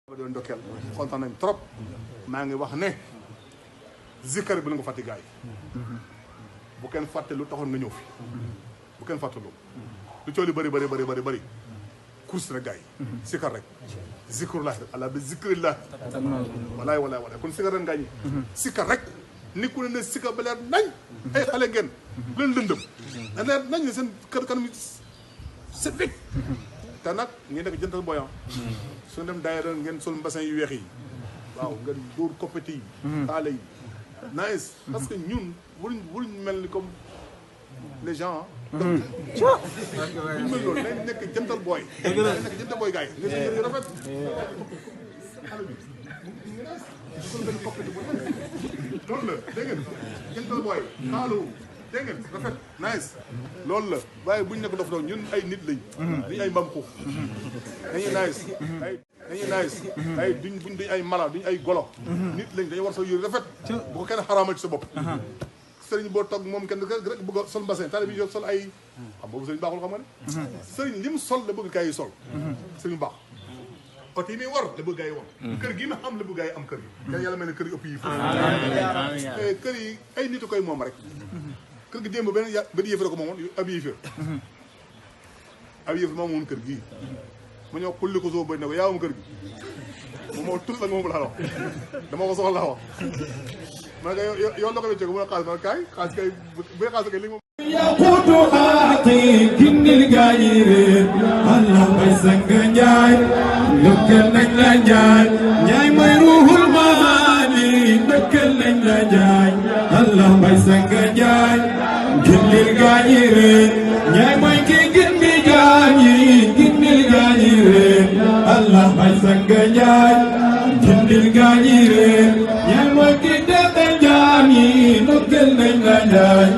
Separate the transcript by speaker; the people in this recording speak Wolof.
Speaker 1: ba doon ndokkeel kontaan nañ trop maa ngi wax ne zikkar bi la nga fàtte gaay bu kenn fàtte lu taxoon nga ñëw fi bu kenn fàtte lu cooli bëri course rek gaay zikkar rek zikrullah ala bi zikrillah walaay kon zikkar ren gaañi zikkar rek ni ku ne zikkar ba leer nañ ay xale ngeen bu leen lëndëm da leer nañ ne seen kër kanam c'est vite te nag ngeen nekk jëntal boyan su dem daayira ngeen sol mbassin yu weex yi waaw ngeen dóor coppite yi taale yi nice parce que ñun waruñ mel ni comme les gens buñ mel loolu nañ nekk jëntal booy nañ nekk jëntal booy gars yi nga seen yu rafet xale bi sol benn coppite bu loolu la dégg ngeen jëntal booy xaalu dégg ngeen rafet nice loolu la waaye buñ nekk dof ñun ay nit lañ duñ ay mbam xuux dañuy nice ay duñ ay mala duñ ay golo nit lañ dañu war sol yëre rafet bu ko kenn xaraamal ci sa bopp sëriñ boo toog moom kenn rek bëgg a sol mbassin tali bi yo sol ay xam boobu sëriñ baaxul xam nga ne sëriñ li mu sol la bëgg gars yi sol sëriñ baax oto yi muy war la bëgg gars yi war kër gi ma am la bëgg gars yi am kër gi kenn yàlla mel ne kër yi ëpp yi foofu kër yi ay nitu koy moom rek kër gi démb benn yëfër ko moomoon ab yëfër moomoon kër gii ma ñëw xulli ko soo bëri ne ko yaa am kër gi moom moo tul la nga moom laa wax dama ko soxla laa wax ma ne ko yow la ko wéccee ko mu ne xaalis ma kaay xaalis kay bu xaalis kay li moom
Speaker 2: yaqutu aati ginnil gaayire Allah bay sang njaay ndokkal nañ la njaay njaay mooy ruuxul maani ndokkal nañ la njaay Allah bay sang njaay ginnil gaayire njaay mooy ki gindi jaañi ginnil gaayire Allah bay sang njaay ginnil gaayire njaay mooy ki dete jaani ndokkal nañ la njaay